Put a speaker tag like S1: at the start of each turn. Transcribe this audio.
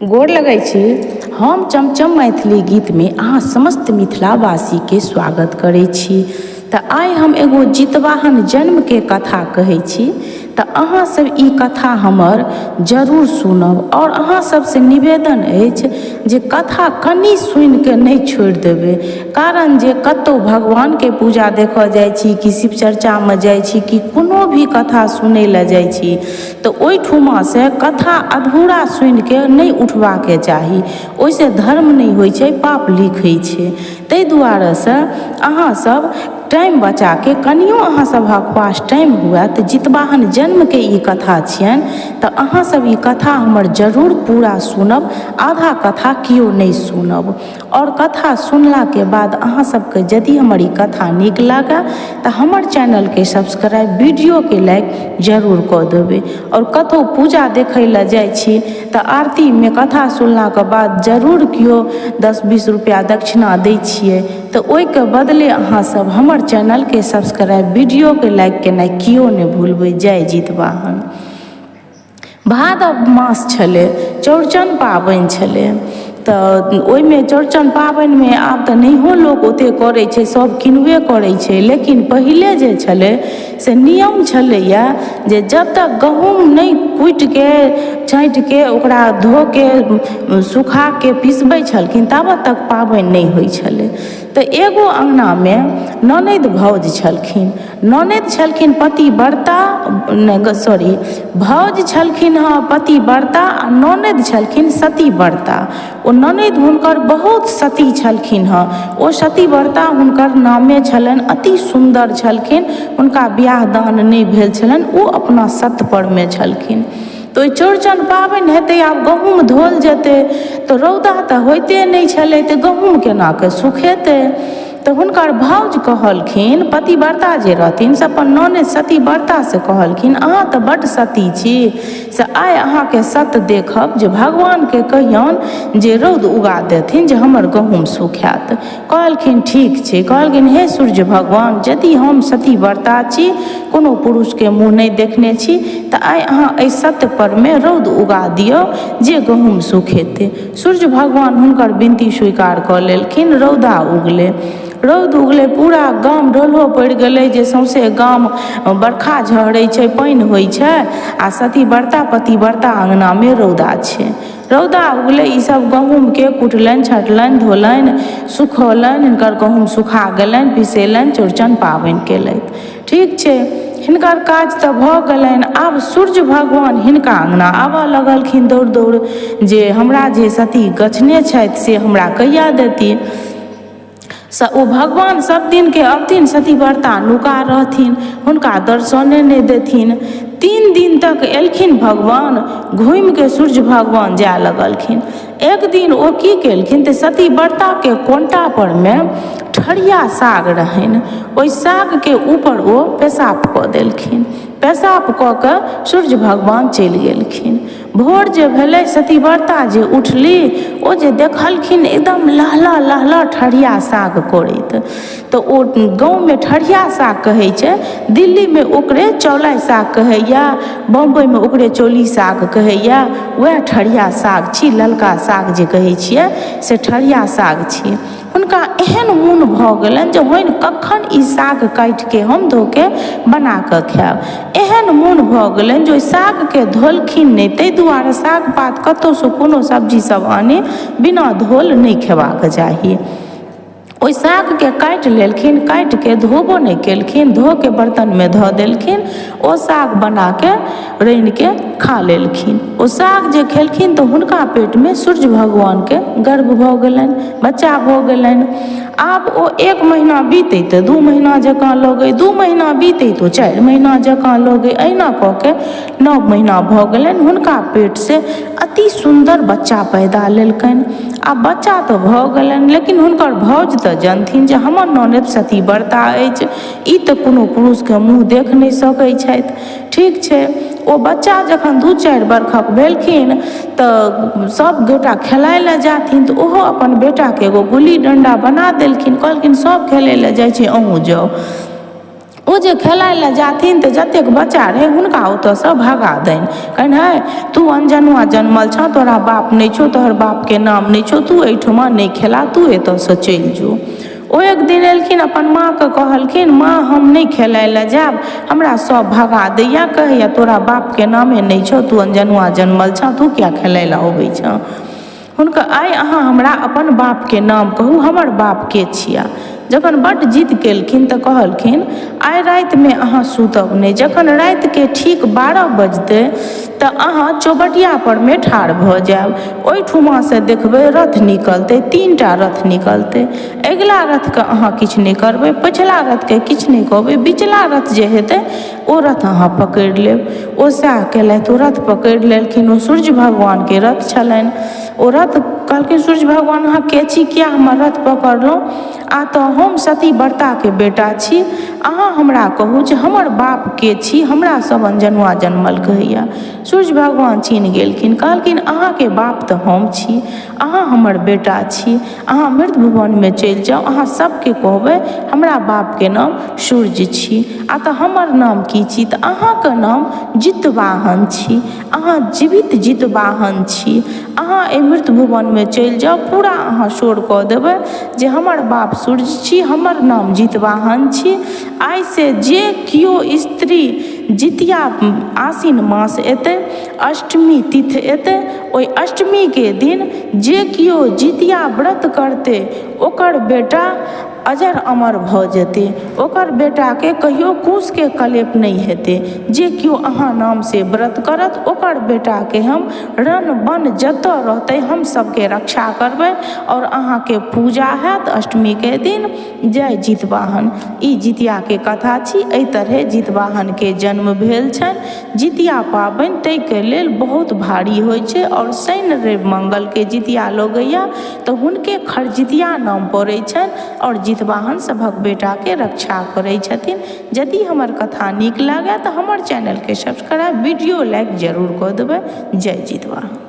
S1: गोर लगै छी। हम चमचम मैथिली गीतमे अहाँ समस्त मिथिलावासीके स्वागत करै छी। तऽ आइ हम एगो जितवाहन जन्मके कथा कहै छी, तऽ अहाँ सब ई कथा हमर जरूर सुनब। आओर अहाँ सबसँ निवेदन अछि जे कथा कनि सुनिके नहि छोड़ि देबै, कारण जे कतहु भगवानके पूजा देखऽ जाइ छी कि शिव चर्चामे जाइ छी कि कोनो भी कथा सुनै लए जाइ छी, तऽ ओहिठुमासँ कथा अधूरा सुनिके नहि उठबाके चाही। ओहिसँ धर्म नहि होइ छै, पाप लिखै छै। ताहि दुआरेसँ अहाँसभ टाइम बचाके कनियो अहाँ सभक पास टाइम हुए तऽ जितवाहन जन्मके ई कथा छियनि, तऽ अहाँसभ ई कथा हमर जरूर पूरा सुनब, आधा कथा केओ नहि सुनब। आओर कथा सुनलाके बाद अहाँ सबके यदि हमर ई कथा नीक लागए तऽ हमर चैनलके सब्सक्राइब, वीडियोके लाइक जरूर कऽ देबै। आओर कतहु पूजा देखै लए जाइ छी तऽ आरतीमे कथा सुनलाके बाद जरूर केओ 10-20 रुपैआ दक्षिणा दै छियै, तऽ ओहिके बदले अहाँ सब हमर चैनलके सब्सक्राइब, वीडियोके लाइक केनाइ केओ नहि भूलबै। जय जितवाहन। भादव मास छलै, चौड़चन पाबनि छलै, तऽ ओहिमे चौड़चन पाबनिमे आब तऽ नहिओ लोक ओतेक करै छै, सभ किनुए करै छै, लेकिन पहिले जे छलै से नियम छलैए जे जब तक गहूँम नहि कुटिके छाँटिके ओकरा धोके सुखाके पिसबै छलखिन, ताबत तक पाबनि नहि होइ छलै। तऽ एगो अङ्गनामे ननदि भाउज छलखिन। ननदि छलखिन पतिव्रता, नहि सॉरी, भाउज छलखिन हँ पतिव्रता आ ननदि छलखिन सतीव्रता। ओ ननदि हुनकर बहुत सती छलखिन हँ। ओ सतीव्रता हुनकर नामे छलनि, अति सुन्दर छलखिन। हुनका बियाह दान नहि भेल छलनि, ओ अपना सत परमे छलखिन। तऽ ओहि चौड़चन पाबनि हेतै, आब गहूँम धोअल जेतै, तऽ रौदा तऽ होइते नहि छलै, तऽ गहूँम केनाके सुखेतै? तऽ हुनकर भाउज कहलखिन, पतिव्रता जे रहथिन से अपन ननदि सतीव्रतासँ कहलखिन, अहाँ तऽ बड्ड सती छी, से आइ अहाँके सत देखब जे भगवानके कहियौन जे रौद उगा देथिन जे हमर गहूँम सुखायत। कहलखिन ठीक छै। कहलखिन, हे सूर्य भगवान, यदि हम सतीव्रता छी, कोनो पुरुषके मुँह नहि देखने छी, तऽ आइ अहाँ एहि सत्य परमे रौद उगा दियौ जे गहूँम सुखेतै। सूर्य भगवान हुनकर विनती स्वीकार कऽ लेलखिन। रौदा उगलै, रौद उगलै, पूरा गाम ढोलहो पड़ि गेलै जे सौँसे गाम बरखा झहरै छै, पानि होइ छै आ सतीव्रता पतिव्रता अङ्गनामे रौदा छै। रौदा उगलै, ईसभ गहूँमके कुटलनि, छाँटलनि, धोलनि, सुखौलनि। हिनकर गहूँम सुखा गेलनि, पिसेलनि, चौड़चन पाबनि केलथि। ठीक छै, हिनकर काज तऽ भऽ गेलनि। आब सूर्य भगवान हिनका अङ्गना आबऽ लगलखिन दौड़ दौड़ जे हमरा जे सती गछने छथि से हमरा कहिया देती। ओ भगवान सब दिनके अबथिन, सतीव्रता नुका रहथिन, हुनका दर्शने नहि देथिन। 3 दिन तक एलखिन भगवान, घुमिके सूर्य भगवान जाय लगलखिन। एक दिन ओ की केलखिन तऽ सतीव्रताके कोन्टा परमे ठरिया साग रहनि, ओहि सागके ऊपर ओ पेशाब कऽ देलखिन। पेशाब कऽ के सूर्य भगवान चलि गेलखिन। भोर जे भेलै, सतीव्रता जे उठली, ओ जे देखलखिन एकदम लहलह लहलह ठरिया साग करैत। तऽ ओ गाँवमे ठरिया साग कहै छै, दिल्लीमे ओकरे चौलाई साग कहैए, बम्बइमे ओकरे चौली साग कहैए। वएह ठरिया साग छी, ललका साग जे कहै छियै से ठरिया साग छी। हुनका एहन मोन भऽ गेलनि जे होइन कखन ई साग काटिके हम धोके बना कऽ खायब। एहन मोन भऽ गेलनि जे ओहि सागके धोलखिन नहि। ताहि दुआरे साग पात कतहुसँ कोनो सब्जी सब आनी, बिना धोल नहि खेबाक चाही। ओहि सागके काटि लेलखिन, काटिके धोबो नहि केलखिन, धोके बर्तनमे धऽ देलखिन। ओ साग बनाके रान्हिके खा लेलखिन। ओ साग जे खेलखिन तऽ हुनका पेटमे सूर्य भगवानके गर्भ भऽ गेलनि, बच्चा भऽ गेलनि। आब ओ 1 महीना बीतै तऽ 2 महीना जकाँ लगै, 2 महीना बीतै तऽ 4 महीना जकाँ लगै। एहिना कऽ के 9 महीना भऽ गेलनि। हुनका पेटसँ अति सुन्दर बच्चा पैदा लेलकनि। आब बच्चा तऽ भऽ गेलनि, लेकिन हुनकर भाउज तऽ जनथिन जे हमर ननदि सतीव्रता अछि, ई तऽ कोनो पुरुषके मुँह देख नहि सकै छथि। ठीक छै, ओ बच्चा जखन 2-4 बरखक भेलखिन तऽ सब गोटा खेलाइ लए जाथिन, तऽ ओहो अपन बेटाके एगो गुल्ली डण्डा बना देलखिन। कहलखिन, सब खेलै लए जाइ छै, अहूँ जाउ। ओ जे खेलाइ लए जाथिन तऽ जतेक बच्चा रहय हुनका ओतऽसँ भगा दैन। कहनि, हइ, तू अनजनुआ जनमल छह, तोरा बाप नहि छौ, तोहर बापके नाम नहि छौ, तू एहिठुमा नहि खेला, तू एतऽसँ चलि जो। ओ एक दिन एलखिन, अपन माँके कहलखिन, माँ, हम नहि खेलाइ लए जायब, हमरा सब भगा दैया, कहैया तोरा बापके नामे नहि छौ, तू अनजनुआ जनमल छह, तू किया खेलाइ लए अबै छह? हुनका आइ अहाँ हमरा अपन बापके नाम कहू, हमर बाप के छिया? जखन बड्ड जिद केलखिन तऽ कहलखिन, आइ रातिमे अहाँ सुतब नहि। जखन रातिके ठीक 12 बजतै तऽ अहाँ चौबटिया परमे ठाढ़ भऽ जायब। ओहिठुमासँ देखबै रथ निकलतै, 3टा रथ निकलतै। अगिला रथके अहाँ किछु नहि करबै, पछिला रथके किछु नहि कहबै, बिचला रथ जे हेतै ओ रथ अहाँ पकड़ि लेब। ओ सएह केलथि, ओ रथ पकड़ि लेलखिन। ओ सूर्य भगवानके रथ छलनि ओ रथ। कहलखिन, सूर्य भगवान, अहाँ के छी? किया हमर रथ पकड़लहुँ? आ तऽ हम सतीव्रताके बेटा छी। अहाँ हमरा कहू जे हमर बाप के छी? हमरा सब अनजनुआ जनमल कहैया। सूर्य भगवान चिन्ह गेलखिन। कहलखिन, अहाँके बाप तऽ हम छी, अहाँ हमर बेटा छी। अहाँ मृत भुवनमे चलि जाउ, अहाँ सबके कहबै हमरा बापके नाम सूर्य छी। आ तऽ हमर नाम की छी? तऽ अहाँके नाम जितवाहन छी, अहाँ जीवित जितवाहन छी। अहाँ एहि मृत भुवनमे चलि जाउ, पूरा अहाँ शोर कऽ देबै जे हमर बाप सूर्य छी, हमर नाम जितवाहन छी। आइसँ जे केओ स्त्री जितिया आसिन मास एतै, अष्टमी तिथि एतै, ओहि अष्टमीके दिन जे केओ जितिया व्रत करतै, ओकर बेटा अजर अमर भऽ जेतै, ओकर बेटाके कहियो कुशके कलेप नहि हेतै। जे केओ अहाँ नामसँ व्रत करत, ओकर बेटाके हम रण वन जतऽ रहतै, हम सबके रक्षा करबै आओर अहाँके पूजा हैत अष्टमीके दिन। जय जितवाहन। ई जितियाके कथा छी। एहि तरहे जितवाहनके जन्म भेल छनि। जितिया पाबनि ताहिके लेल बहुत भारी होइ छै आओर शनि, रवि, मङ्गलके जितिया लगैए तऽ हुनके खरजितिया नाम पड़ै छनि आओर जितवाहन सभक बेटाके रक्षा करै छथिन। यदि हमर कथा नीक लागै तऽ हमर चैनलके सब्सक्राइब, वीडियो लाइक जरूर कऽ देबै। जय जितवाहन।